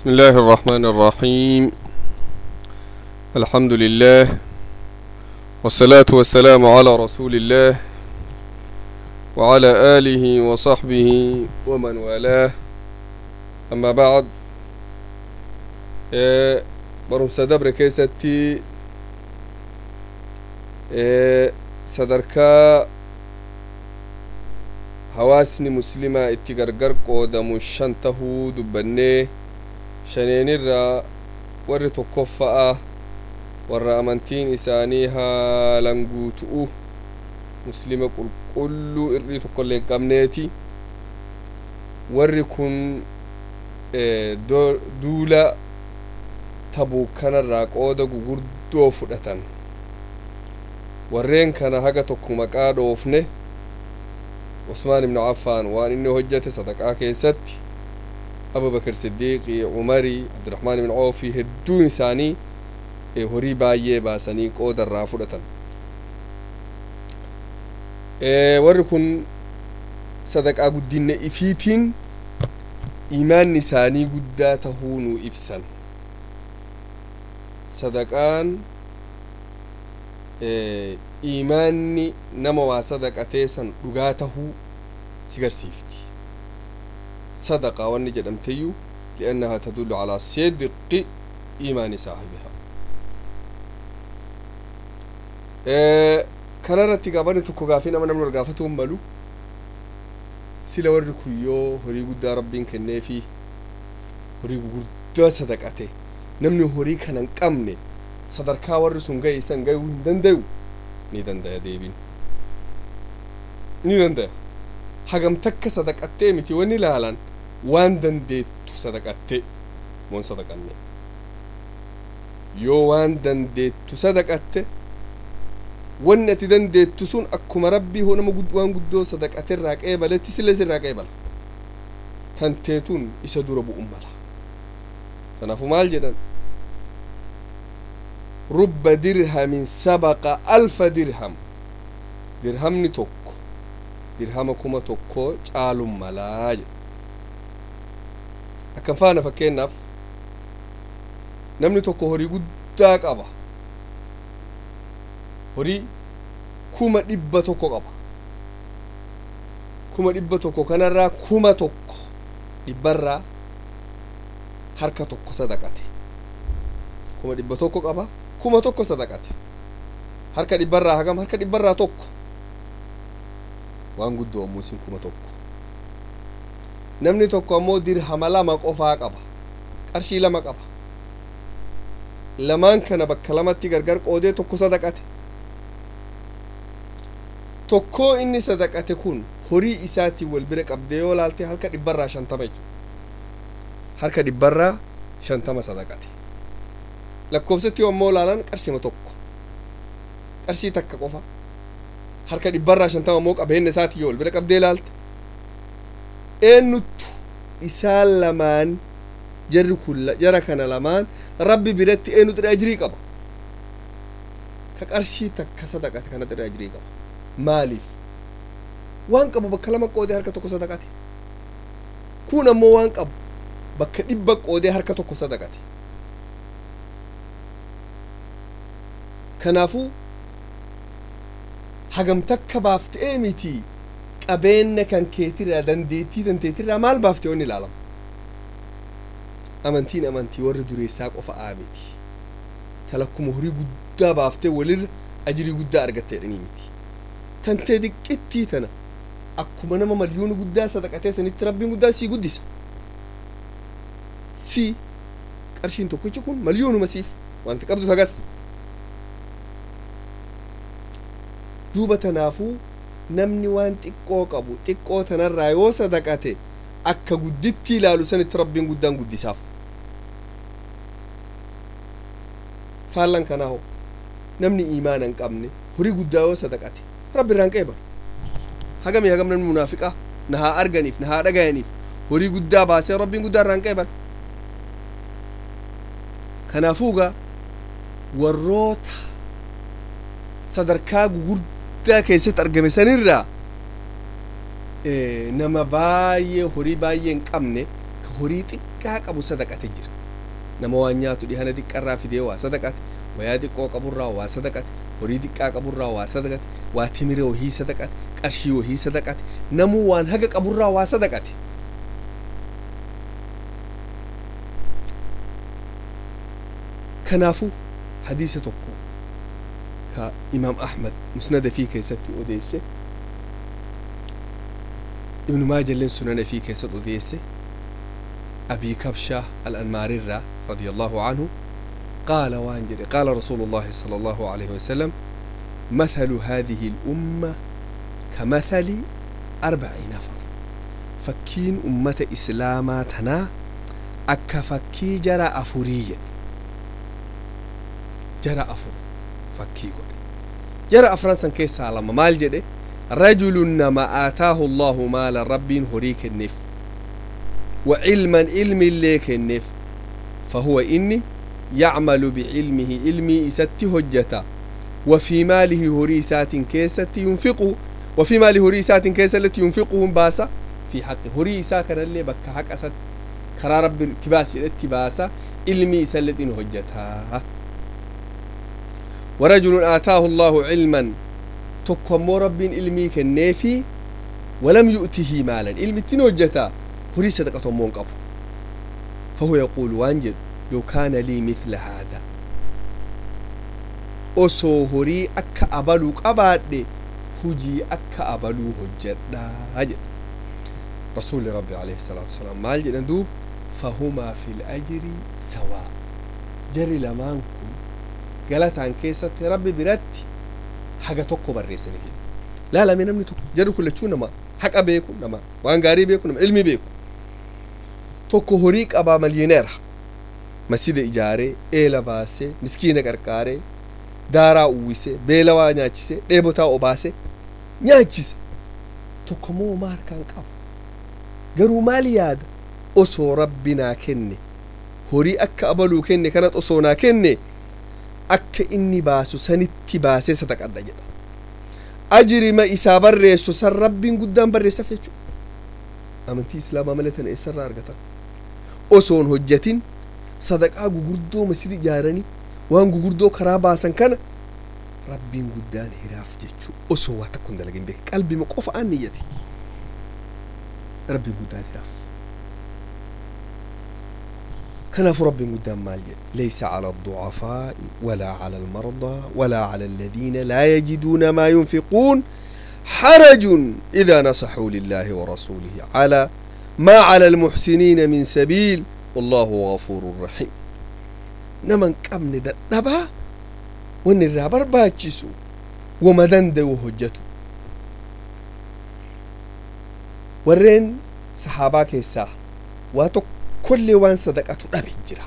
بسم الله الرحمن الرحيم. الحمد لله والصلاة والسلام على رسول الله وعلى آله وصحبه ومن والاه. أما بعد، barumsa dabre keessatti sadarkaa hawaasni muslimaa itti gargar qoodamu shan tahuu dubbannee, shaneenirraa warri tokkoffa'a warra amantiin isaanii haalan guutu'u, muslima qulqulluu irrii tokkollee hin qabneeti. Warri kun duula Tabuuk kanarraa qooda gugurdoo fudhatan. Warreen kana haga tokko maqaa dhoofne. Usmaan ibnu Affaan waan inni hojjete sadaqaa keessatti, Abu Bakr Siddiiqii, Umarii, Abdurahmaan ibn Awfii, hedduun isaanii horii baay'ee baasanii qooda irraa fudhatan. Warri kun sadaqaa guddinna ifiitiin imaanni isaanii guddaa tahuu nu ibsan. Sadaqaan imaanni nama waa sadaqatee san dhugaa tahuu si garsiifti. Sadaqaa wanni jedhamteyyuu li'annahaa tadullu calaa sidqi iimaani saahibihaa. Kana irratti gaafanni tokko, gaafii nama namni wal gaafatuu hin malu: sila warri kun yoo horii guddaa Rabbiin kenneefi horii gugurdaa sadaqate, namni horii kana hin qabne sadarkaa warri sun gahe isan gahuu hin dandayu? Ni dandaya. Deebiin ni dandaya. Hagam takka sadaqattee miti wanni ilaalan, waan dandeettu sadaqatte moon sadaqanne. Yoo waan dandeettu sadaqatte, wanni ati dandeettu sun akkuma Rabbii hoo nama waan guddoo sadaqate irraa qeebaletti sillee sirraa qeebala, tanteetun isa dura bu'un mala. Kanaafuu maal jedhan? رب درهم سبق ألف درهم. Dirhamni tokko dirhama 1000 caalun malaa jedhe. Akkam faana? Fakkeenyaaf, namni tokko horii guddaa qaba, horii 100,000 qaba. 100,000 kanarraa 1000, dhibbarraa harka tokko sadaqate. 100,000 qaba, 1000 sadaqate. Harka dhibbarraa hagam? Harka dhibbarraa tokko. Waan guddoo ammoo isin 1000. Namni tokko ammoo dirhama lama qofaa qaba, qarshii lama qaba. Lamaan kana bakka lamatti gargar qoodee tokko sadaqate. Tokkoo inni sadaqate kun horii isaatiin wal bira qabdee yoo laalte, harka dhibbarraa 50 jechuudha. Harka dhibbarraa 50 sadaqate. Lakkoofsatti yommuu laalan qarshima tokko, qarshii takka qofa. Harka dhibbarraa 50 ammoo qabeenya isaatiin yoo wal bira qabdee laalte, eenyuttu isaan lamaan, jarri kun, jara kana lamaan Rabbi biratti eenyutu ajrii qaba? Ka qarshii takka sadaqate kanatti ajrii qaba. Maaliif? Waan qabu bakka lama qoodee harka tokko sadaqate. Kun ammoo waan qabu bakka dhibba qoodee harka tokko sadaqate. Kanaafuu hagam takka baaftee miti, qabeenya kan keetirraa, dandeettii dandeettirraa maal baaftee onni ilaalama. Amantiin amantii warri dureessaa qofa miti. Talakkuma horii guddaa baaftee walirra ajirii guddaa argattee jedhanii miti. Tantee diqqittii tana akkuma nama miliyoona guddaa sadaqatee sanitti Rabbiin guddaa sii guddisa. Si qarshiin tokkichi kun miliyoonuma siif wanti qabdu tagas. Duuba tanaafuu namni waan xiqqoo qabu xiqqoo tanarraa yoo sadaqate, akka gudditti ilaalu sanitti Rabbiin guddaan guddisaaf. Faallan kanaa hoo, namni iimaana hin qabne horii guddaa yoo sadaqate Rabbi irraan qeebalu. Hagamii hagam namni munaafiqaa na haa arganiif, na haa dhagayaniif horii guddaa baasee Rabbiin guddaa irraan qeebalu. Kanaafuugaa warroota sadarkaa gugurdaa keessatti argame sanirraa nama baay'ee horii baay'ee hin qabne ka Horii xiqqaa qabu sadaqate jira. Nama waan nyaatu dhihana xiqqarraa fidee waa sadaqate, wayaa xiqqoo qaburraa waa sadaqate, horii xiqqaa qaburraa waa sadaqate, waa timire wahii sadaqate, qarshii wahii sadaqate, namuu waan haga qaburraa waa sadaqate. Kanaafuu hadiisa tokko ka Imaam Ahmad musnada fi keessatti odeesse, Ibnu Maajalleen sunana fi keessatti odeesse, أبي كبشة الأنماري رضي الله عنه قال وانجري قال رسول الله صلى الله عليه وسلم: مثل هذه الأمة كمثل 4 نفر. فكين أمة إسلاماتنا أكا فكي جرى أفورية، جرى أفور فكي جرى أفرانسا كيسا على مال جدي رجل ما آتاه الله مال رب هريك النف وعلما علم ليك النف، فهو إني يعمل بعلمه علمي إستي هجتا، وفي ماله هريسات كيسة ينفقه، وفي ماله هريسات كيسة التي ينفقهم باسا في حق هريسا كان اللي بك حق أسد كرار رب التباس الاتباسا علمي سلت هجتها. ورجل آتاه الله علما تقوم رب علمي كالنافي ولم يؤته مالا علمي تنوجتا هريسة قطمون قبو، فهو يقول وانجد لو كان لي مثل هذا osoo horii akka abaluu qabaadhe hujii akka abaluu hojjedhaa jedhe. Rasuulli Rabbi alayhi salaatu wasalaam maal jedhan duub? Fahumaa fil ajri sawaa. Jarri lamaan kun galataan keessatti Rabbi biratti haga tokko barreessaniif. Laalame namni tokko jarri kun lachuu nama haqa beeku, nama waan gaarii beeku, nama ilmi beeku. Tokko horii qabaa miliyooneera, masjida ijaaree, eela baasee, miskiina qarqaaree, daaraa uwwisee, beelawaa nyaachisee, dheebotaa obaasee nyaachise. Tokko immoo homaa harkaan qabu. Garuu maal yaada? Osoo Rabbi naa kenne, horii akka abaluu kenne kanat osoo naa kenne, akka inni baasu sanitti baasee sadaqadha jedha. Ajrima isaa barreessu san Rabbiin guddaan barreessaaf jechuudha. Amantii Islaamaa malee tana eessarraa argatan? Osoon hojjetin sadaqaa gugurdoo masjida ijaaranii waan gugurdoo karaa baasan kana Rabbiin guddaan hiraaf jechuu osoo waa takka hin dalagin beeka qalbima qofa aan niyyate Rabbiin guddaan hiraaf. Kanaafuu Rabbiin guddaan maal jedhe? Laysa cala adducafaa'i walaa cala almardaa walaa cala alladhiina laa yajiduuna maa yunfiquun harajun idaa nasaxuu lillaahi wa rasuulihi calaa maa cala almuxsiniina min sabiil wallaahu gafuurun rahiim. Nama hin qabne dadhabaa wanni irraa barbaachisu wama danda'u hojjetu. Warreen sahaabaa keessaa waa tokkollee waan sadaqatu dhabe jira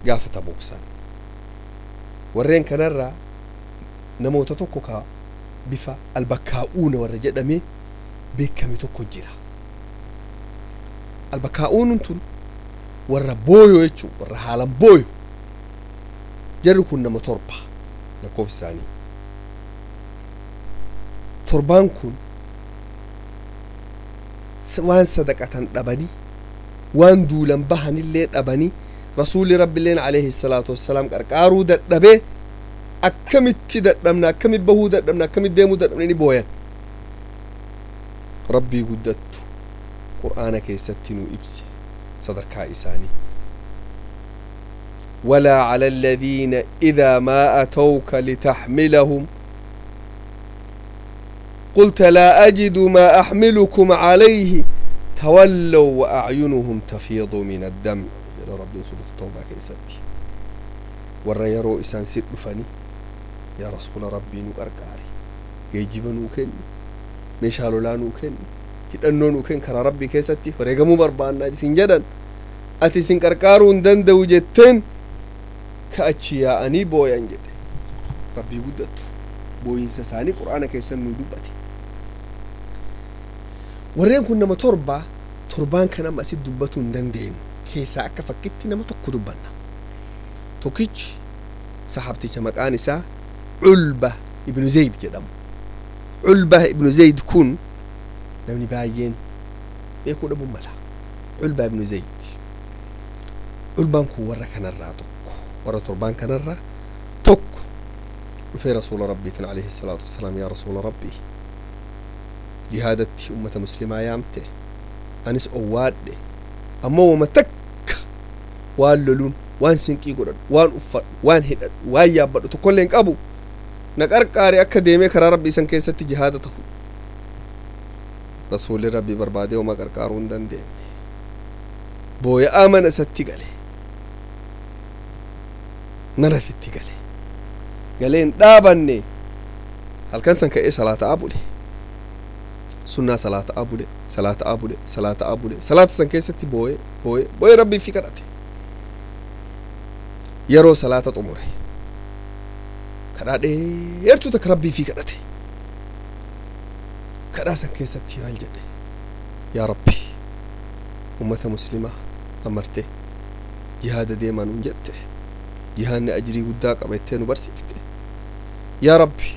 gaafa Tabuuksan. Warreen kanarraa namoota tokko ka bifa albakkaa'uuna warra jedhamee beekame tokko jira. Albakkaa'uun tun warra booyo jechuun warra haalan booyo. Jarri kun nama 7 lakkoofsi isaanii. 7 kun waan sadaqatan dhabanii, waan duulan bahanillee dhabanii, Rasuulli Rabbiilleen alayhi salaatu wassalaam qarqaaruu dadhabee akkamitti dadhabna, akkamitti bahuu dadhabna, akkamitti deemuu dadhabna ni booyan. Rabbii guddattu Qur'aana keessatti nu ibse sadarkaa isaanii. ولا على الذين إذا ما أتوك لتحملهم قلت لا أجد ما أحملكم عليه تولوا وأعينهم تفيض من الدم. يا رب سورة التوبة كيستي والريرو إسان سيد فني يا رسول ربي نقرقاري يجب نوكن مشالو لا نوكن hidhannoo nuu kenn karaa Rabbii keessatti wareegamuu barbaannaa isin jedhan ati isin qarqaaruu hin danda'u jetteen ka achi yaa'anii booyan jedhe. Rabbii guddattu booyinsa isaanii Qur'aana keessan nuu dubbate. Warreen kun nama 7, 7 kan amma asitti dubbatuu hin dandeenyu keessaa akka fakkitti nama tokko dubbanna. Tokkichi sahaabticha maqaan isaa Culba ibnu Zayd jedhamu. Culba ibnu Zayd kun namni baay'een beekuu dhabuun mala. Culbaa ibnu Zayd. Culbaan kun warra kanarraa tokko, warra torbaan kanarraa tokko dhufee rasuula rabbiitiin alayhi salaatu wassalaam, yaa rasuula rabbii, jihaadatti ummata muslimaa yaamte, anis owwaadhe, ammoo wama takka waan loluun, waan sinqii godhadhu, waan uffadhu, waan hidhadhu, waan yaabbadhu tokkollee hin qabu, na qarqaare akka deemee karaa rabbii isan keessatti jihaada tahu. Rasuulli rabbii barbaadee homaa qarqaaruu hin dandeenye. Booya'aa mana isatti gale, mana fitti gale, galee hin dhaabanne. Halkan san ka'ee salaata bule, sunnaa salaata bule, salaata bule, salaata bule. Salaata san keessatti booye, booye, booye, rabbii fi kadhate. Yeroo salaata xumure kadhaa dheertuu takka rabbii fi kadhate. Kadhaa san keessatti maal jedhe? Yaa rabbi, ummata muslimaa amarte jihaada deemaa nuun jette, jihaanni ajrii guddaa qaba jettee nu barsiifte. Yaa rabbi,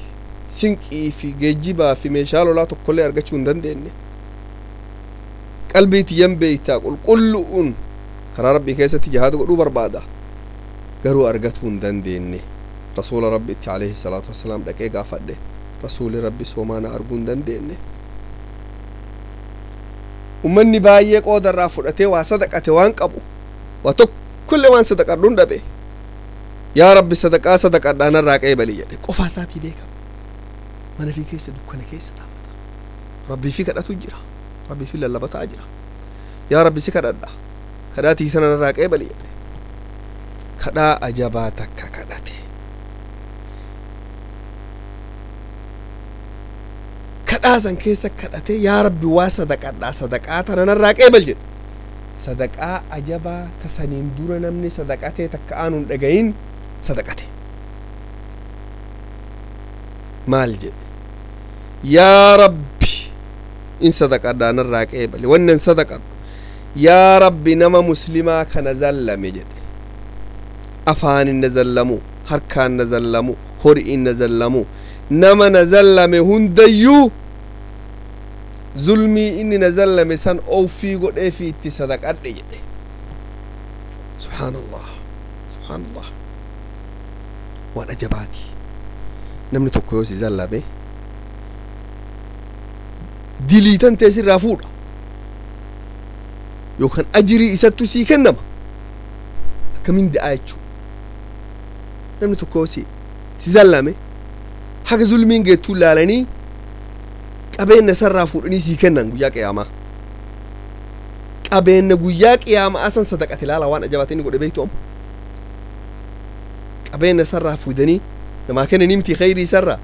sinqii fi geejjibaa fi meeshaa lolaa tokkollee argachuu hin dandeenye. Qalbii tiyyan beeytaa, qulqullu'uun karaa rabbii keessatti jihaada godhuu barbaada, garuu argatuu hin dandeenye. Rasuula rabbitti alayhi salaatu wassalaam dhaqee gaafadhe, rasuuli rabbi soomaa na arguu hin dandeenye. Ummanni baay'ee qooda irraa fudhatee waa sadaqate, waan qabu waa tokkollee waan sadaqadhuun dhabe. Yaa rabbi, sadaqaa sadaqadhaa narraa qeebali jedhe. Qofaa isaatii beekama, mana fi keessa dukkana keessa dhaabata, rabbii fi kadhatu jira, rabbii fi lallabataa jira. Yaa rabbi, si kadhadha, kadhaatii sana narraa qeebali jedhe. Kadhaa ajabaa takka kadhate. Kadhaa san keessa kadhate, yaa rabbi, waa sadaqadhaa, sadaqaa tana narraa qeebal jedhe. Sadaqaa ajabaa tasaniin dura namni sadaqatee takka aanuun dhagayin sadaqate. Maal jedhe? Yaa rabbi, in sadaqadhaa, narraa qeebale wannan sadaqadhu. Yaa rabbi, nama muslimaa kana zallame jedhe, afaanin na zallamu, harkaan na zallamu, hori'in na zallamu, nama na zallame hundayyuu zulmii inni na zallame san ofii godhee fi itti sadaqadhe jedhe. Subhaanallah, subhaanallah, waan ajabaati. Namni tokko yoo si zallame diliitan tee sirraa fuudha yookaan ajirii isattu sii kennama. Akkamiin da'a jechuu? Namni tokko yoo si zallame haga zulmiin geettuu laalanii qabeenya sarraa fuudhanii sii kennan guyyaa qiyaamaa. Qabeenya guyyaa qiyaamaa san sadaqate. Laala, waan ajabaate inni godhe. Beektu, amma qabeenya sarraa fuudhanii namaa kennanii miti khayrii sarraa.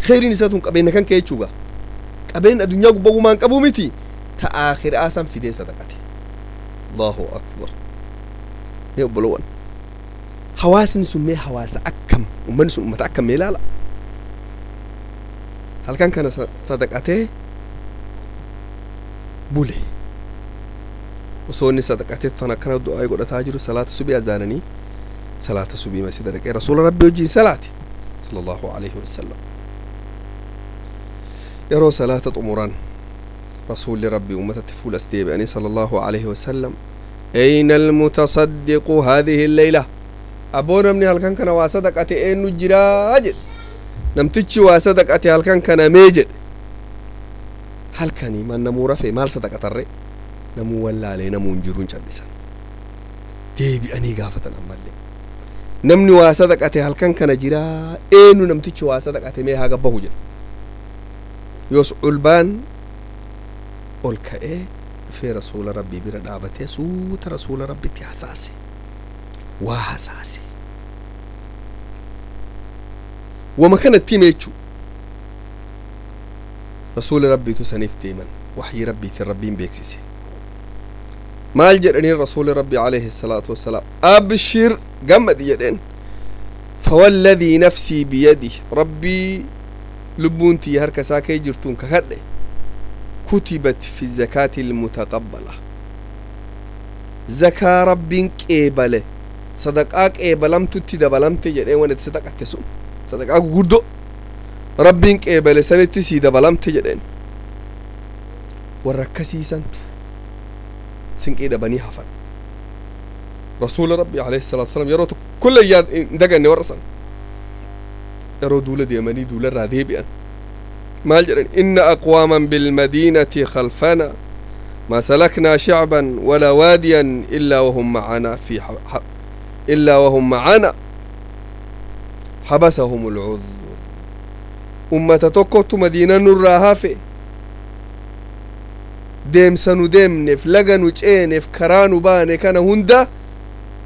Khayriin isaa tun qabeenya kan kee jechuugaa, qabeenya addunyaa gubbaa gumaan qabu miti, ta aakhiraa san fidee sadaqate. Allahu akbar! Mee obbolowwan, hawaasni sun mee hawaasa akkam? Ummanni sun ummata akkam? Mee ilaala. Halkan kana sadaqatee bule. Osoo inni sadaqatee tan akkana du'aa godhataa jiru, salaata subii azaananii, salaata subii masjida dhaqee rasuula rabbii wajjiin salaate sallallahu alaihi wasallam. Yeroo salaata xumuran rasuulli rabbii ummatatti fuula as deebi'anii sallallahu alaihi wasallam, "أين المتصدق هذه الليلة?" Aboo, namni halkan kana waa sadaqate eenyu jiraa jedhe. Namtichi waa sadaqate halkan kana mee jedhe. Halkanii man namuu rafe, maal sadaqatarre? Namuu wallaalee, namuu hin jiruun callisan. Deebi'anii gaafatan ammallee, namni waa sadaqate halkan kana jiraa? Eenyu namtichi waa sadaqate mee haa gabbahu jedhe. Yoos Culbaan ol ka'ee dhufee rasuula rabbii bira dhaabatee suuta rasuula rabbitti hasaase, waa hasaase, wama kanatti hime jechuu. Rasuula rabbiitu saniif deeman waxyii rabbiitiin rabbiin beeksise. Maal jedhaniin rasuuli rabbii alayhi salaatu wassalaam? "Abshir, gammadi" jedheen. "فوالذي نفسي بيده", rabbii lubbuun tiyya harka isaa kee jirtuun kakadhe, "كتبت في الزكاة المتقبلة", zakaa rabbiin qeebale, sadaqaa qeebalamtutti dabalamte jedhee. Waan itti sadaqatte sun sadaqaa gugurdo rabbiin qeebale sanitti sii dabalamte jedheen. Warra akkasiisantu Sinqii dhabanii hafan. Rasuula Rabbi alayhi salaatu wasalaam yeroo tokkollee hin daganne warra san. Yeroo duula deemanii duularraa deebi'an maal jedhan? Inna aqwaaman bilmadiinati khalfana ما سلكنا شعبا ولا واديا إلا وهم معنا في إلا وهم معنا حبسهم العذر. أمة tokkotu madiina nurraa hafe, deemsa nu deemneef, laga nu ceeneef, karaa nu baane kana hunda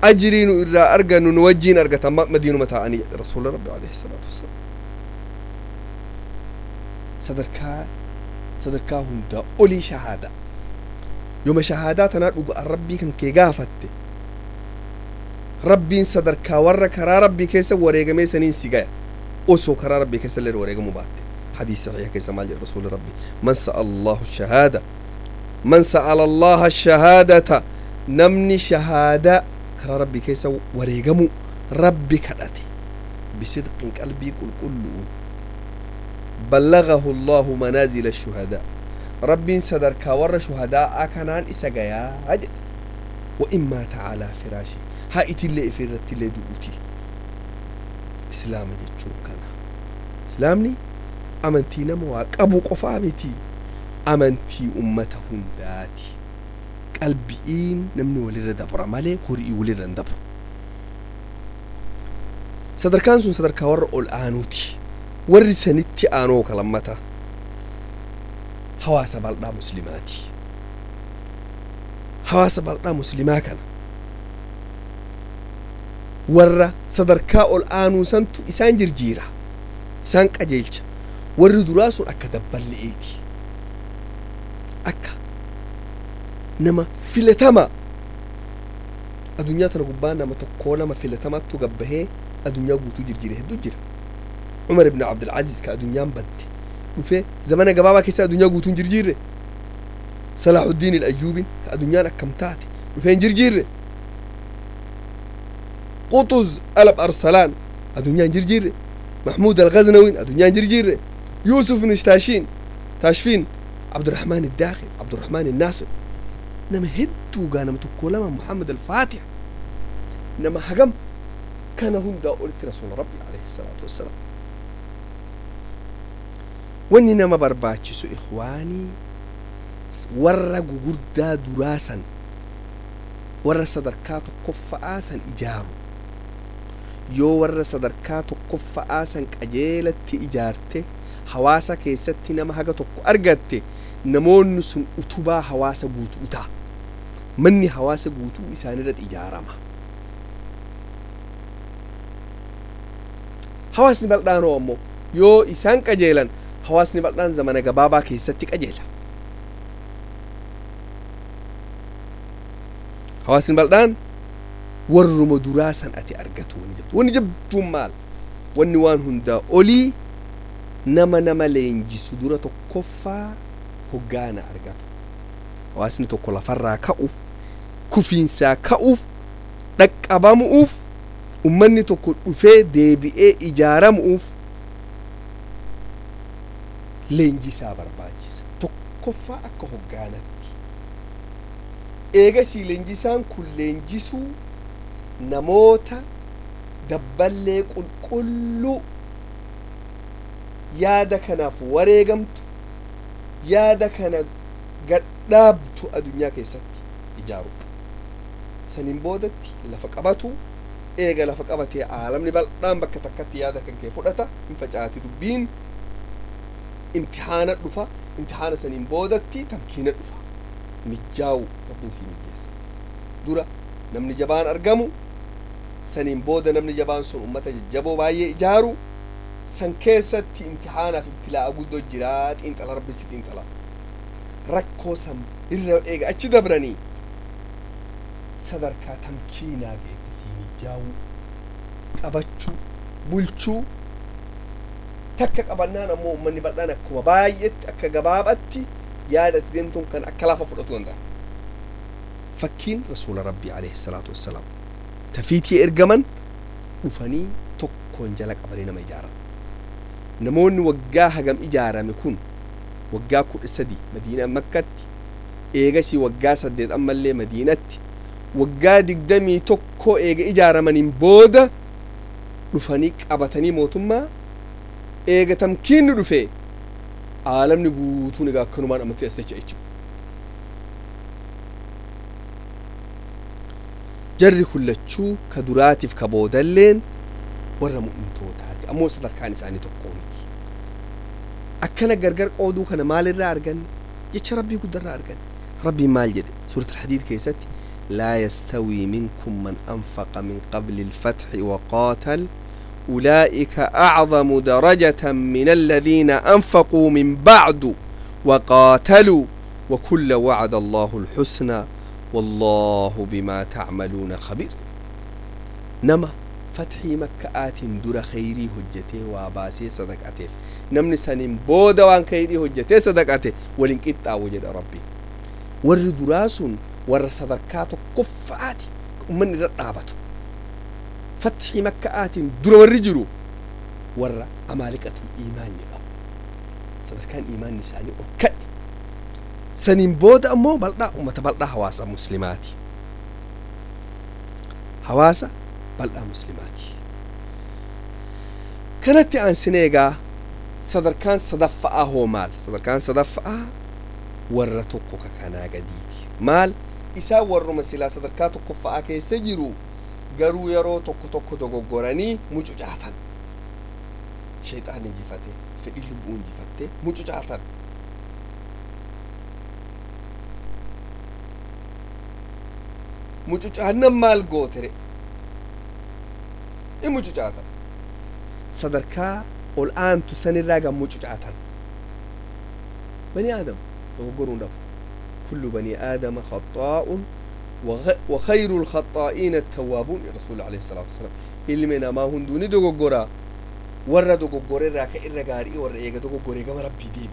ajrii nu irraa argannu nu wajjiin argatan madiinuma taa'anii jedhe rasuula Rabbi alayhi salaatu wassalaam. Sadarkaa sadarkaa hundaa olii shahaadaa. Yooma shahaadaa tanaa dhugaan Rabbii kan kee gaafatte, Rabbiin sadarkaa warra karaa Rabbii keessa wareegamee saniin si gaya, osoo karaa Rabbii keessa illee wareegamuu baatte. Hadiis saxiiha keessa maal jedha rasuuli Rabbi? Man sa'ala Allahu shahaada, man sa'ala Allaha shahaadata, namni shahaadaa karaa Rabbii keessa wareegamuu Rabbi kadhate bisidqin, qalbii qulqullu'uun, ballagahu Allahu manaazila shuhadaa, Rabbiin sadarkaa warra shuhadaa'a kanaan isa gayaa jedhe. Wa in maata calaa firaashi, haa itillee ifirratti illee du'uti. Islaama jechuun kana. Islaamni amantii nama waa qabu qofaa miti, amantii ummata hundaati. Qalbi'iin namni walirra dabra malee horii walirra hin dabru. Sadarkaan sun sadarkaa warra ol aanuuti. Warri sanitti aanoo kalammata hawaasa bal'aa muslimaati. Hawaasa bal'aa muslimaa kana warra sadarkaa ol aanuu santu isaan jirjiira, isaan qajeelcha. Warri duraa sun akka dabballe'eeti, akka nama filatama addunyaa tana gubbaa nama tokkoo lama filatamattu gabbahee addunyaa guutuu jirjiire hedduu jira. Umar ibn Abdulaziz ka addunyaan badde dhufee zamana gabaabaa keessa addunyaa guutuu hin jirjiirre? Salaaxuddiin al-Ayyuubiin ka addunyaan akkam taate dhufee hin jirjiirre? Qutuz Alab Arsalaan addunyaa hin jirjiirre? Mahmuud al-Ghaznawiin addunyaa hin jirjiirre? Yuusuf ibn Taashiin, Taashfiin, Abdurrahmaan al-Daakhil, Abdurrahmaan al-Naasir, nama hedduu gaa, nama tokko lama, Muhammad al-Faatix, nama hagam kana hundaa olitti rasuula Rabbi alayhi salaatu wassalaam. Wanni nama barbaachisu, ikhwaanii, warra gugurdaa duraa san, warra sadarkaa tokkoffa'aa san ijaaru. Yoo warra sadarkaa tokkoffa'aa san qajeelatti ijaarte, hawaasa keessatti nama haga tokko argatte, namoonni sun utubaa hawaasa guutuu ta'a. Manni hawaasa guutuu isaanirratti ijaarama. Hawaasni bal'aanoo ammoo yoo isaan qajeelan, hawaasni bal'aan zamana gabaabaa keessatti qajeela. Hawaasni bal'aan warruma duraa san ati argatu. Wanni jabdu, wanni jabduun maal? Wanni waan hundaa olii nama leenjisu dura tokkoffaa hoggaana argatu. Hawaasni tokko lafarraa ka'uuf, kufiinsaa ka'uuf, dhaqqabamu'uuf, ummanni tokko dhufee deebi'ee ijaaramu'uuf leenjisaa barbaachisa tokkoffaa akka hoggaanatti. Eegasii leenjisaan kun leenjisuu namoota dabballee qulqulluu yaada kanaaf wareegamtu, yaada kana gadhaabtu addunyaa keessatti ijaaru. Saniin boodatti lafa qabatu. Eega lafa qabatee, aalamni bal'aan bakka takkatti yaada kan kee fudhata, hin facaati dubbiin. Imtihaana dhufa. Imtihaana saniin boodatti tamkiina dhufa, mijjaawu Rabbiin sii mijjeessa. Dura namni jabaan argamu, saniin booda namni jabaan sun ummata jajjaboo baay'ee ijaaru. San keessatti imtihaanaaf ibtilaa'a guddoo jiraa, xiinxala Rabbi si xiinxala. Rakkoo san irra eega achi dabranii sadarkaa tamkiinaa geette, sii mijjaawuu, qabachuu, bulchuu. Takka qabannaan ammoo ummanni bal'aan akkuma baay'etti akka gabaabatti yaada itti deemtuun kan akka lafa fudhatu danda'a. Fakkiin rasuula Rabbii alayhi salaatu wassalaam tafiitii ergaman dhufanii tokkoon jala qabanii nama ijaaran. Namoonni waggaa hagam ijaarame kun? Waggaa 13 Madiinaa Makkatti. Eegasii waggaa 8 ammallee Madiinatti waggaa 21 eega ijaaramaniin booda dhufanii qabatanii mootummaa. Eega tamkiinni dhufe aalamni guutuun egaa akkanumaan amantii as jecha jechuudha. Jarri kullachuu ka duraatiif ka boodalleen warra mu'mintootaati, ammoo sadarkaan isaanii tokko miti. Akkana gargar qooduu kana maalirraa arganne? Jecha Rabbii guddarraa arganne. Rabbiin maal jedhe suurat Alhadiid keessatti? لا يستوي منكم من أنفق من قبل الفتح وقاتل أولئك أعظم درجة من الذين أنفقوا من بعد وقاتلوا وكل وعد الله الحسنى والله بما تعملون خبير. نما فتحي مكة آت در خيري هجته واباسي صدقته، نمني سنين بودا وان خيري هجته صدقته ولنكتا وجد ربي ور دراسون ور صدقات كفات من رابطه فتحي مكة آت در ورجلو ور أمالكة الإيمان يبقى صدر كان إيمان نساني أكد سنين بود أمو بلدا أمة بلدا حواسة مسلماتي حواسة بلدا مسلماتي كانت عن سنيغا صدر كان صدفة هو مال صدر كان صدفة ورتوكو كان قديتي مال إسا ورو مسلا صدر كاتو كفا كي سجرو garuu yeroo tokko tokko dogoggoranii mucucaatan, shayxaan injifate, fedhii lubbuu injifatte mucucaatan. Mucucaannan maal gootere in mucucaatan sadarkaa ol aantu sanirraa gan mucucaatan. Bani aadam dogoggoruun dhabu, kullu bani aadama khaxaa'un وخير الخطائين التوابون. الرسول عليه الصلاة والسلام إلمنا ما هندوني دوغورا ورا دوغوري راك إرى غاري ورا إيغا دوغوري كما ربي ديب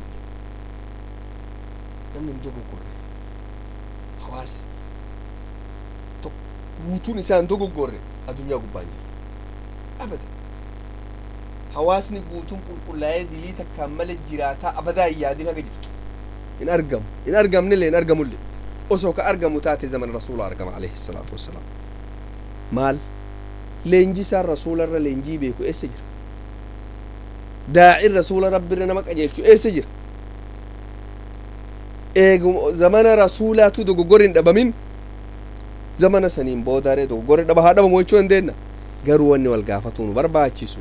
نمن دوغوري حواس guutuun isaan dogoggorre addunyaa gubbaan jiru abada. Hawaasni guutuun qulqullaa'ee dilii takkaan malee jiraataa abadaa hin yaadin haga jirtu hin argamu, hin argamnillee, hin argamullee. Osoo ka argamu taate zaman rasuula argama alayhi salaatu wassalaam. Maal leenjisaan rasuularra leenjii beeku eessa jira? Daa'in rasuula rabbirra nama qajeelchu eessa jira? Eegu zamana rasuulaatu dogoggorri hin dhabamin. Zamana saniin boodaaree dogoggorri dhaba haa dhabamu jechuu dandeenna, garuu wanni wal gaafatuu nu barbaachisu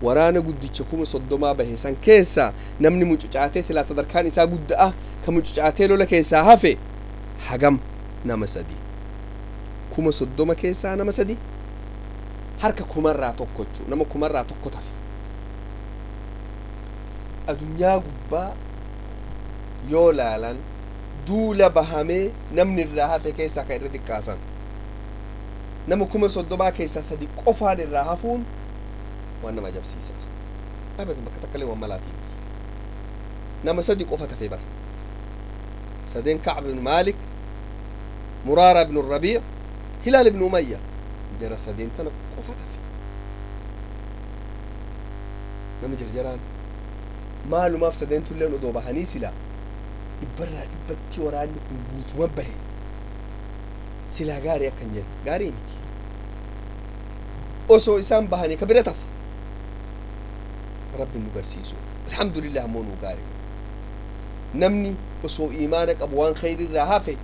waraana guddicha 30,000 bahe san keessa namni mucucaatee silaa sadarkaan isaa gudda'a ka mucucaatee lola keessaa hafe hagam? Nama 3. 30,000 keessaa nama 3, harka kumarraa tokko jechuu, nama kumarraa tokko tafe. Addunyaa gubbaa yoo laalan duula bahamee namni irraa hafe keessaa kan irra xiqqaasan nama 30,000 keessaa 3 qofaan irraa hafuun waan nama ajabsiisa. Abadan bakka takka illee waan malaatiin nama 3 qofa tafe bara. Sadeen Kacb ibn Maalik, Muraara ibn Rabiic, Hilaal ibn Umayya, jara sadeen tana qofa tafe. Nama jarjaraan maalumaaf sadeen tulleen odoo bahanii silaa dhibbarraa dhibbatti waraanni kun guutuma bahe silaa gaarii akkan jennu gaarii miti. Osoo isaan bahanii ka bira tafa rabbi nu garsiisu. Alhamdulillah ammoo nu gaarii namni osoo imaana qabu waan khayrirraa hafe,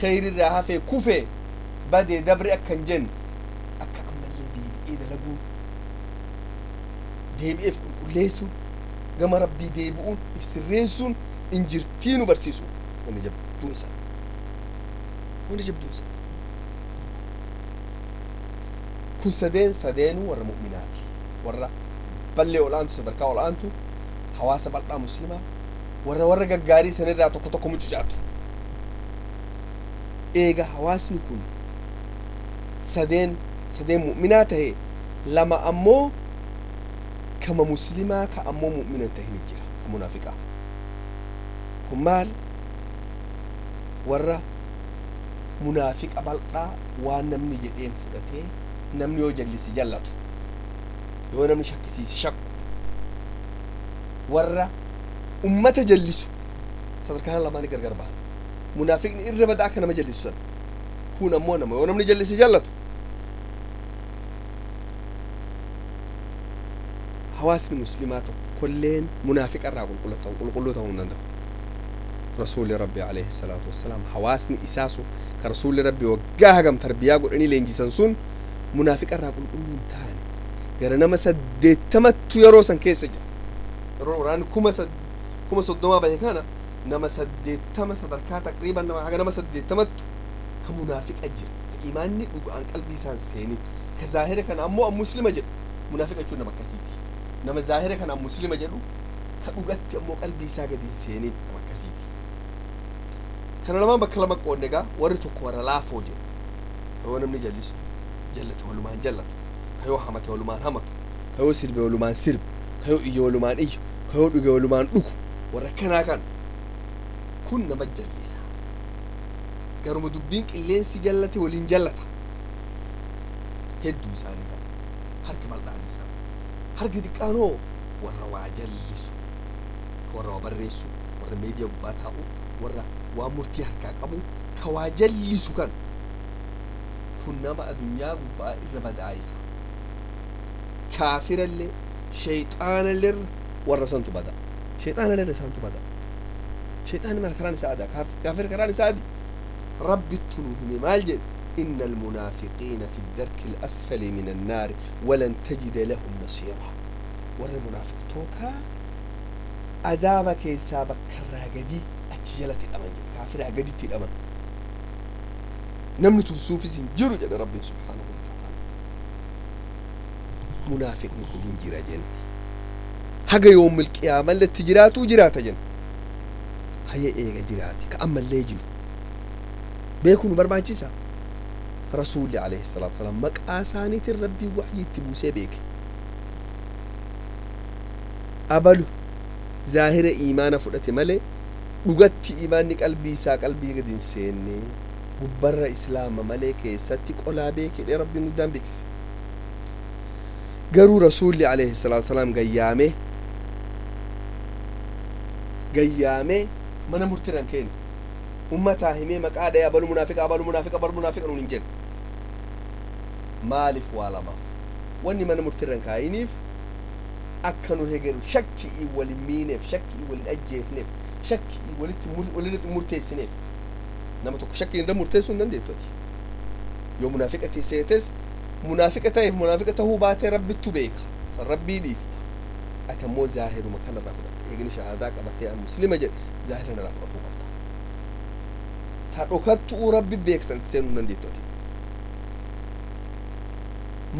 khayrirraa hafe kufe badee dabre akkan jennu akka ammallee deebi'ee dalaguun deebi'eef qulqulleessuun gama rabbii deebi'uun if sirreessuun injirtii nu barsiisuuf wanni jabduun isaa, wanni jabduun isaa kun sadeen sadeenuu warra mu'minaati, warra ballee ol'aantu sadarkaa ol'aantu hawaasa bal'aa muslimaa warra gaggaarii sanirraa tokko tokko mucucaatu. Eega hawaasni kun sadeen sadeen mu'minaa tahe, lama ammoo kama muslimaa ka ammoo mu'mina hin tahin jira, ka munaafiqaa. Kun maal? Warra munaafiqa bal'aa waan namni jedheen fudhatee namni yoo jallisi jallatu, yoo namni shakkisiisi shakku, warra ummata jallisu. Sadarkaan lamaanii gargar bahan. Munaafiqni irra badaa akka nama jallisu sana. Kun ammoo nama yoo namni jallise jallatu. Hawaasni muslimaa tokkolleen munaafiqa irraa qulqulluu ta'uu hin danda'u. Rasuulli Rabbi alayhi salaatu wassalaam hawaasni isaa sun ka Rasuulli Rabbi waggaa hagam tarbiyaa godhanii leenjisan sun munaafiqa irraa qulqulluu hin taane. Gara nama 80ttu yeroo san keessa jira. Yeroo waraanni 30,000 bahe kana nama 80 sadarkaa taqriiban nama haga nama 80ttu ka munaafiqa jira. Ka imaanni dhugaan qalbii isaan seenin. Ka zaahira kana ammoo an muslima jedhu. Munaafiqa jechuun nama akkasiiti. Nama zaahira kana an muslima jedhu ka dhugatti ammoo qalbii isaa gadi hin seenin nama akkasiiti. Kana lamaan bakka lama qoodne egaa warri tokko warra laafoo jedhu. Ka yoo namni jallisu jallatu walumaan jallatu. Ka yoo hamate walumaan hamatu. Ka yoo sirbe walumaan sirbu. Ka yoo iyye walumaan iyyu. Ka yoo dhuge walumaan dhugu. Warra kanaa kan kun nama jallisa. Garuma dubbiin qilleensi jallate waliin jallata. Hedduu isaanii kana. Harki bal'aan isaa. Harki xiqqaanoo warra waa jallisu. Warra waa barreessu. Warra meediyaa gubbaa taa'u. Warra waa murtii harkaa qabu. Ka waa jallisu kan. Kun nama addunyaa gubbaa irra badaa isa. Kaafirallee, shayxaanallee warra santu bada. Shayxaanallee isaantu bada. Shayxaanni maal karaan isaa adaa? Kaafir karaan isaa adi. Rabbittu nu hime maal jedhe? إن المنافقين في الدرك الأسفل من النار ولن تجد لهم نصيرا. ور المنافق توتا عذابك يسابك كراغدي أتجلت الأمن كافر أجدي الأمن نمنت بسوف سنجر جل ربي سبحانه وتعالى. منافق نكون جرا جن حاجة يوم القيامة اللي تجراتو جراتا جن هيا إيه جراتي كأما اللي يجرو بيكونوا بربانشيسا. رسول عليه الصلاة والسلام مقاسانيت الربي وحي تبوسي بيك أبلو ظاهر إيمان فرأت ملي dhugatti imaanni qalbii isaa qalbii gadi hin seenne gubbarra islaama malee keessatti qolaa beekedhe rabbiin guddaan beeksise. Garuu rasuulli alayhi salaatu wasalaam gayyaamee mana murtiirran keenne ummataa himee maqaa dha'ee abalu munaafiqa abalu munaafiqa abalu munaafiqa nuun hin jenne. Maaliif waa lama wanni mana murtiirran kaayiniif akka nu hegeru shakkii walin miineef shakkii walin ajjeefneef shakkii walitti murteessineef. Nama tokko shakkii irra murteessuu hin dandeettu ati. Yoo munaafiqa seetes munaafiqa ta'eef munaafiqa ta'uu baatee rabbittu beeka san rabbii dhiifta. Ati ammoo zaahiruma kanarraa fudhatta. Eegni shahaadaa qabatee an muslima jedhe zaahira irraa fudhatuu qabda. Ta dhokattuu rabbi beeksan itti seenuu hin dandeettu ati.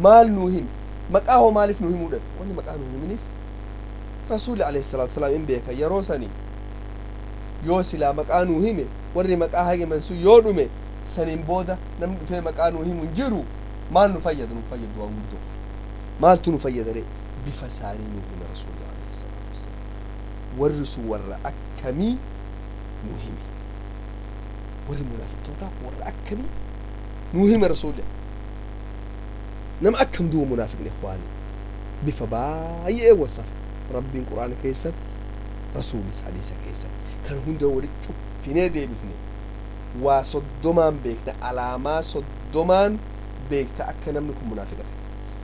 Maal nuu himi? Maqaa hoo maaliif nuu himuu dhabe? Wanni maqaa nuu himiniif Rasuulli alayhi salaatu wasalaam hin beeka yeroo sanii yoo silaa maqaa nuu hime warri maqaa hagiman sun yoo dhume saniin booda namni dhufee maqaa nuu himu hin jiru maal nu fayyada? Nu fayyadu waan guddoo maaltu nu fayyada ree? Bifa isaanii nuu hime Rasuulli alayhi salaatu wasalaam. Warri sun warra akkamii nuu hime? Warri munaafiqtootaa warra akkamii nuu hime Rasuulli? Nama akkam duuba munaafiqni ikhwaani bifa baay'ee wasafe Rabbiin Quraana keessatti Rasuulis hadiisa keessatti kan hunda walitti cuffinee deebifne waa 30 beekta alaamaa 30 beekta akka namni kun munaafiqa ta'e.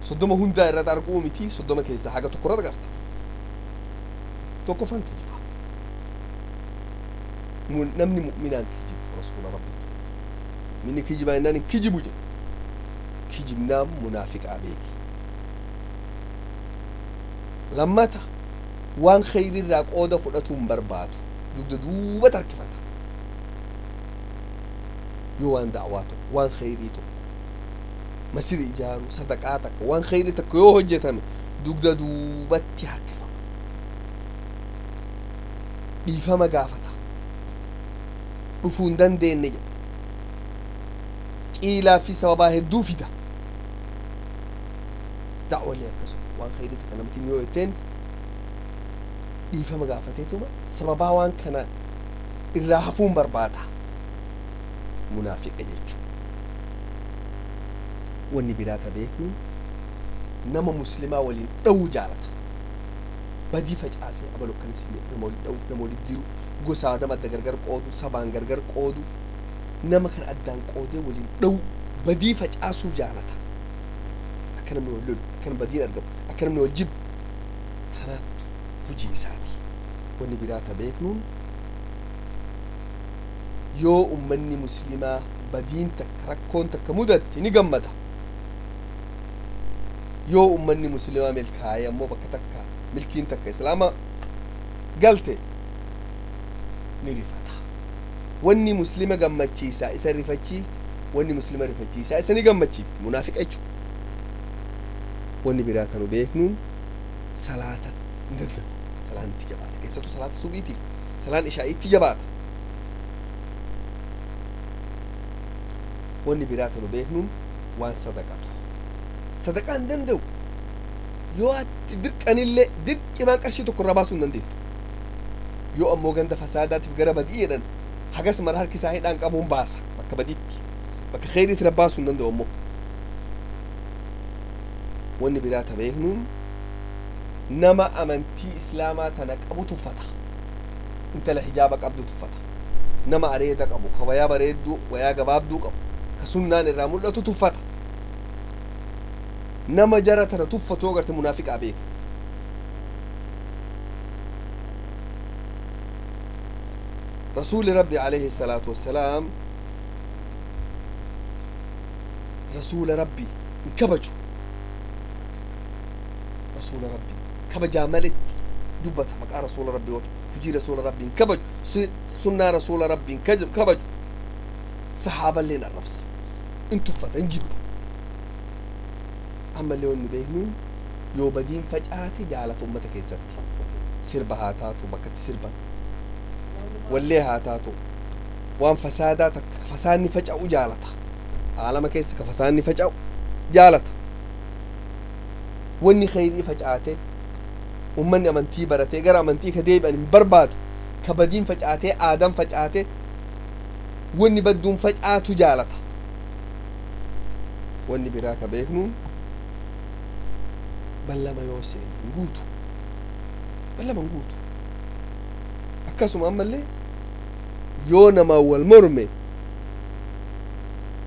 30 hundaa irratti arguu miti 30 keessaa haga tokko irratti agarta. Tokkoffaan kijiba. Namni mu'minaan kijibu Rasuula Rabbitti. Minni kijibaa jennaan hin kijibu jedhe. Kijibnaan munaafiqaa beeki. Lammata waan khayriirraa qooda fudhatuu hin barbaadu. Dugda duuba tarkifata. Yoo waan da'waa tokko, waan khayrii tokko, masjida ijaaruu, sadaqaa takka, waan khayrii tokko yoo hojjetame dugda duubatti harkifama. Dhiifama gaafata. Dhufuu hin dandeenye jedha. Qiilaa fi sababaa hedduu fida. Da'wallee akkasuma waan khayrii takka namtiin yoo jetteen dhiifama gaafateetuma sababaa waan kana irraa hafuun barbaada. Munaafiqa jechuudha. Wanni biraa ta beeknu nama muslimaa waliin dha'uu jaalata. Badii facaasee abaluu akkana siin jedhe, nama walitti dha'u, nama walitti diru, gosaa nama adda gargar qoodu, sabaan gargar qoodu, nama kana addaan qoodee waliin dha'u, badii facaasuu jaalata. Akka namni wal lolu, akka namni badiin argamu, akka namni wal jibbu, kanaatu hojii isaati. Wanni biraa ta beeknuun, yoo ummanni muslimaa badiin takka, rakkoon takka mudatte, ni gammada. Yoo ummanni muslimaa milkaa'e ammoo, bakka takka milkiin takka islaama galte, ni rifata. Wanni muslima gammachiisaa isa rifachiifti, wanni muslima rifachiisaa isa ni gammachiifti. Munaafiqa jechuudha. Wanni biraa tanu beeknuun, salaata hin danda'u. Salaan itti jabaata, keessattuu salaata subiitiif salaan ishaa'itti jabaata. Wanni biraa tanu beeknuun, waan sadaqatu sadaqaa hin danda'u. Yoo ati dirqanillee dirqimaan qarshii tokko irraa baasuu hin dandeettu. Yoo ammoo ganda fasaadaatiif gara badii jedhan, hagas mara harki isaa hidhaan qabuun baasa. Bakka badiitti, bakka kheyriitti baasuu hin danda'u. Ammoo wanni biraa ta beeknuun, nama amantii islaamaa tana qabu tuffata, intala hijaaba qabdu tuffata, nama areeda qabu, ka wayaa bareedduu, wayaa gabaabduu qabu, ka sunnaan irraa mul'atu tuffata. Nama jara tana tuffatu yoo garte, munaafiqaa beeku. Rasuuli Rabbi alayhi salaatu wassalaam, rasuula Rabbi hin kabaju. Rasuula Rabbi kabajaa maletti dubbata. Maqaa rasuula Rabbi yoo hujii rasuula Rabbi hin kabaju, sunnaa rasuula Rabbi hin kabaju, sahaaballeen arrabsa, in tuffata, hin jibba. Ammallee wanni beeknuun, yoo badiin facaate jaalata. Ummata keessatti sirba haa taatu, bakkatti sirban wallee haa taatu, waan fasaadaa takka fasaanni faca'u jaalata. Aalama keessa ka fasaanni faca'u jaalata. Wanni kheyrii facaate, ummanni amantii baratee gara amantii ka deebi'an hin barbaadu. Ka badiin facaatee, aadaan facaate, wanni badduun facaatu jaalata. Wanni biraa ka beeknuun, ballama yoo seenu hin guutu, ballama hin guutu. Akkasuma ammallee yoo namaa wal morme,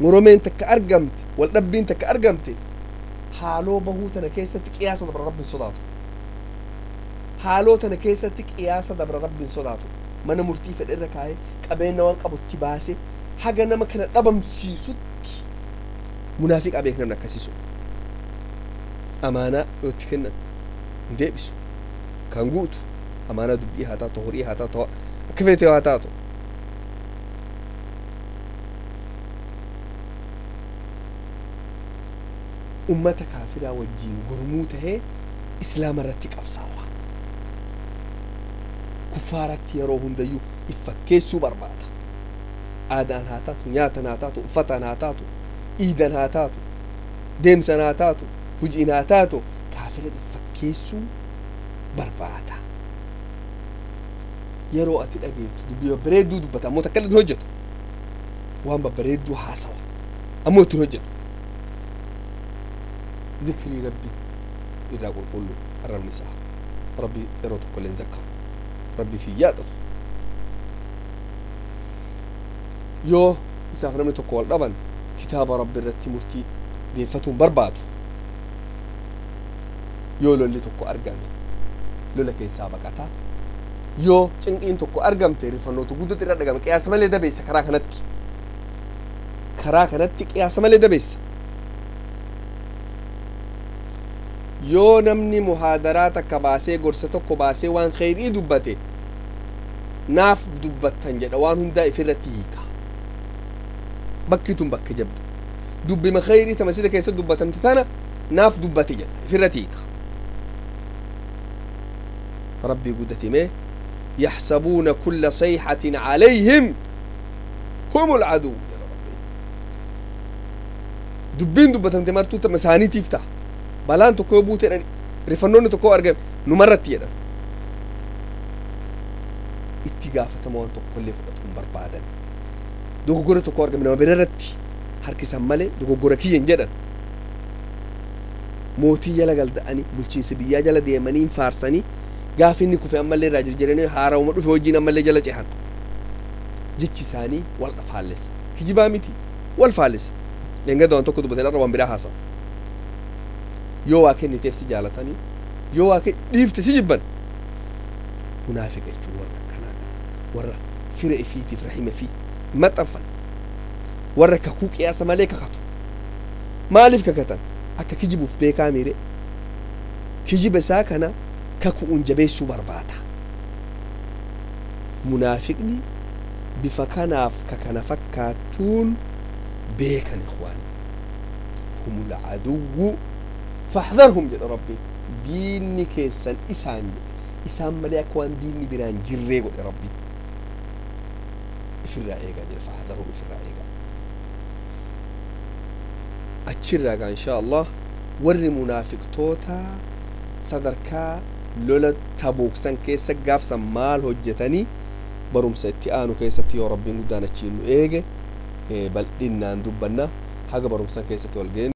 moromeen takka argamte, wal dhabbiin takka argamte, haaloo bahuu tana keessatti qiyaasa dabra Rabbi hin sodaatu. Haaloo tana keessatti qiyaasa dabra Rabbi hin sodaatu. Mana murtii fedhe irra kaa'ee, qabeenya waan qabutti baase, haga nama kana dhabamsiisutti munaafiqa beek. Namni akkasiisu amaanaa yoo itti kennan hin deebisu, kan guutu. Amaanaa dubbii haa taatu, horii haa taatu, akka feete haa taatu. Ummata kaafiraa wajjiin gurmuu tahee islaama irratti qabsaawa. Kuffaaratti yeroo hundayyuu if fakkeessuu barbaada. Aadaan haa taatu, nyaatan haa taatu, uffataan haa taatu, iidan haa taatu, deemsan haa taatu, hujiin haa taatu, kaafira if fakkeessuu barbaada. Yeroo ati dhageettu dubbii babbareedduu dubbata, ammoo takka illee hojjetu. Waan babbareedduu haasawa, ammoo ittiin hojjetu. Zikrii Rabbi irraa qulqullu arrabni isaa. Rabbi yeroo tokko illee hin zakkaru, Rabbi fi yaadatu. Yoo isaaf namni tokko wal dhaban, kitaaba Rabbi irratti murtii deeffatuun barbaadu. Yoo lolli tokko argame, lola keessaa baqataa. Yoo cinqiin tokko argamte, rifannootu guddatti irra dhagame, qiyaasa malee dabeessa. Karaa kanatti qiyaasa malee dabeessa. Yoo namni muhaadaraa takka baasee, gorsa tokko baasee, waan kheyrii dubbate, naaf dubbattan jedha, waan hundaa ifirratti hiika. Bakki tun bakka jabdu, dubbima kheyrii ta masjida keessatti dubbatamte tana naaf dubbate jedha, ifirratti hiika. Rabbii guddatime: يحسبون كل صيحة عليهم هم العدو. Dubbiin dubbatamte martuu tama isaaniitiif ta'a. Balaan tokko yoo buute jedhan, rifannoonni tokko argame, numarratti jedhan. Itti gaafatama waan tokkollee fudhatu hin barbaadan. Dogoggora tokko argame, nama birarratti harkisan malee dogoggora kiyyan jedhan. Mootii jala galda'anii, bulchiinsa biyyaa jala deemanii hin faarsanii. Gaafa inni kufe ammallee irraa jirjiranii haarawuma dhufe wajjiin ammallee jala cehan. Jechi isaanii wal faallessa. Kijibaa miti, wal faallessa. Dheengadda waan tokko dubbatee irra waan biraa haasawu. Yoo waa kenniteef si jaalatanii, yoo waa dhiifte si jibban. Munaafiqa jechuun warra akkanaa kana, warra fira ifiitiif rahima fi maxxanfan, warra kakuu qiyaasa malee kakatu. Maaliif kakatan? Akka kijibuuf beekaa miire. Kijiba isaa kana kaku'uun jabeessuu barbaada. Munaafiqni bifa kanaaf ka kana fakkaattuun beekan ikhwaani. Humul aduwwu faxdarhum jedha Rabbiin. Diinni keessan isaan jedhe. Isaan malee akka waan diinni biraan jirree godhe Rabbiin. Ifirraa eegaa jedhe, faxdarhum, ifirraa eegaa. Achirraa gaa inshaa Allah warri munaafiqtoota sadarkaa lola Tabuuksan keessa gaafsan maal hojjetanii barumsa itti aanu keessatti yoo Rabbiin guddaan achiin nu eege bal'innaan dubbanna. Haga barumsan keessatti wal geenu.